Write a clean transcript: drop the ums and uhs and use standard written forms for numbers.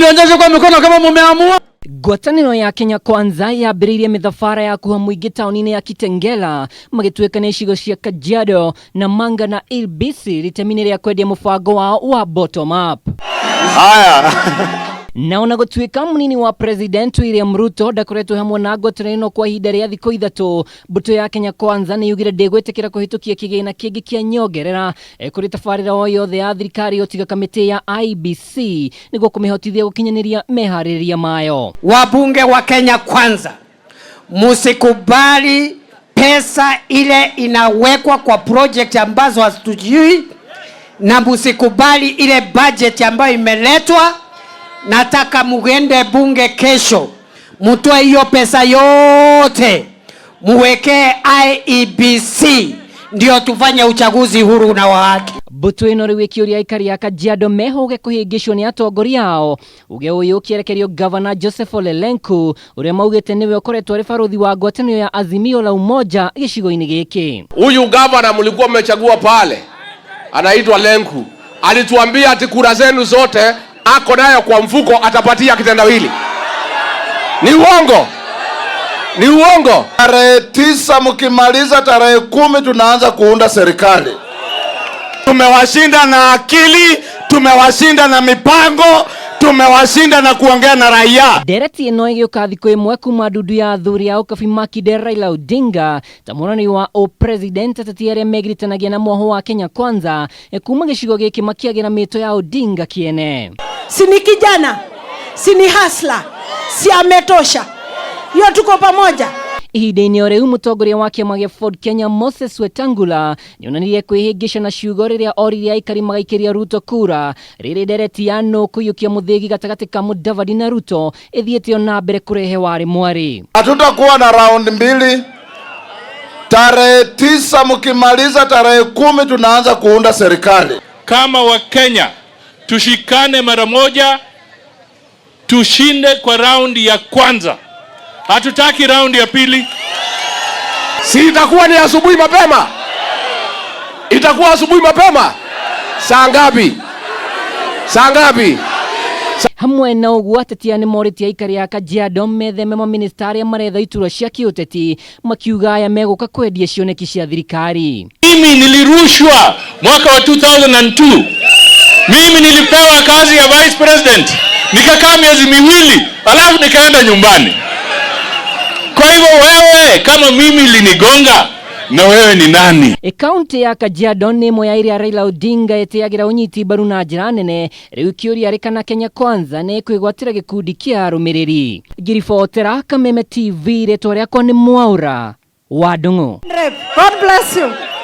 Nionyeshe kwa mikono kama mumeamua. Ngwatanĩro ya Kenya Kwanza yambĩrĩirie mĩthabara ya kuha mũingĩ taũni-inĩ ya Kitengela magĩtuĩkania icigo cia Kajiado, Namanga na Ilbisi ritemi-inĩ rĩa kwendia mũbango wao wa bottom up. Haya. Na ona gũtuĩka mũnini wa President William Ruto ndakoretwo hamwe na ngwatanĩro ĩno kwa ihinda rĩa thikũ 3, mbũtũ ya Kenya Kwanza nĩ yugire ndĩgwĩtĩkĩra kũhĩtũkia kĩgĩna kĩngĩ kĩa nyongerera kũrĩ tabarĩra o yothe ya thirikari o tiga kamĩtĩ ya IEBC nĩguo kũmĩhotithia gũkinyanĩria meharĩrĩria mayo. Wabunge wa Kenya Kwanza, musikubali pesa ile inawekwa kwa project ambazo hazitujui, na musikubali ile budget ambayo imeletwa. Nataka mugende bunge kesho, mutoe hiyo pesa yote muwekee IEBC, ndio tufanye uchaguzi huru na wa haki. Mbũtũ ĩno rĩu ĩkĩũria aikari a Kajiado mehũge kũhĩngĩcwo nĩ atongoria ao. Uge ũyũ ũkĩerekerio Gavana Joseph Ole Lenku ũrĩa maugĩte nĩwe ũkoretwo arĩ barũthi wa ngwatanĩro ya Azimio la Umoja gĩcigo-inĩ gĩkĩ. Huyu gavana mlikuwa mmechagua pale anaitwa Lenku, alituambia ati kura zenu zote ako nayo kwa mfuko, atapatia kitendawili. Ni uongo, ni uongo. Tarehe 9 mkimaliza, tarehe 10 tunaanza kuunda serikali. Tumewashinda na akili, tumewashinda na mipango, tumewashinda na kuongea na raia. Ndereti ĩno ĩgĩũka thikũ ĩmwe kuma ndundu ya athuri a Ũkabi Makinde Raila Odinga ta mũrani wa ũpresident ateti arĩa megiritanagia na mwaho wa Kenya Kwanza kuma gĩcigo gĩkĩ makĩagĩra mĩto ya Odinga kĩene. Si ni kijana, si ni hustler, si ametosha. Hiyo tuko pamoja. Ihinda-inĩ o rĩu mũtongoria wa kĩama gĩa Ford Kenya Moses Wetangula nĩonanirie kwĩhĩngĩca na ciugo rĩrĩa oririe aikari magaikĩria Ruto kura rĩrĩ ndereti ya nũ kũiyũkia mũthĩgi gatagatĩ ka Mudavadi na Ruto ĩthiĩte o na mbere kũrehe warĩ mwarĩ. Hatutakuwa na round 2. Tarehe 9 mkimaliza, tarehe 10 tunaanza kuunda serikali. Kama Wakenya tushikane mara moja, tushinde kwa raundi ya kwanza. Hatutaki raundi ya pili. Si itakuwa ni asubuhi mapema? Itakuwa asubuhi mapema? Saa ngapi? Saa ngapi? Hamwe na ũguo ateti aya nĩmorĩtie aikari a Kajiado metheme maminista arĩa maretha iturwa cia kĩũteti makiuga aya megũka kwendia cioneki cia thirikari. Mimi nilirushwa mwaka wa 2002. Mimi nilipewa kazi ya vice president, nikakaa miezi 2 alafu nikaenda nyumbani. Kwa hivyo wewe kama mimi linigonga, na wewe ni nani? Kaunti ya Kajiado nĩ ĩmwe ya ĩrĩa Raila Odinga ĩtĩagĩra ũnyiti mbaru na njĩra nene, rĩu kĩũria arĩ kana Kenya Kwanza nĩ ĩkwĩgwatĩra gĩkundi kĩa arũmĩrĩri. Ngĩribotera Kameme TV, rĩtwa rĩakwa nĩ Mwaũra wa Ndung'u. God bless you.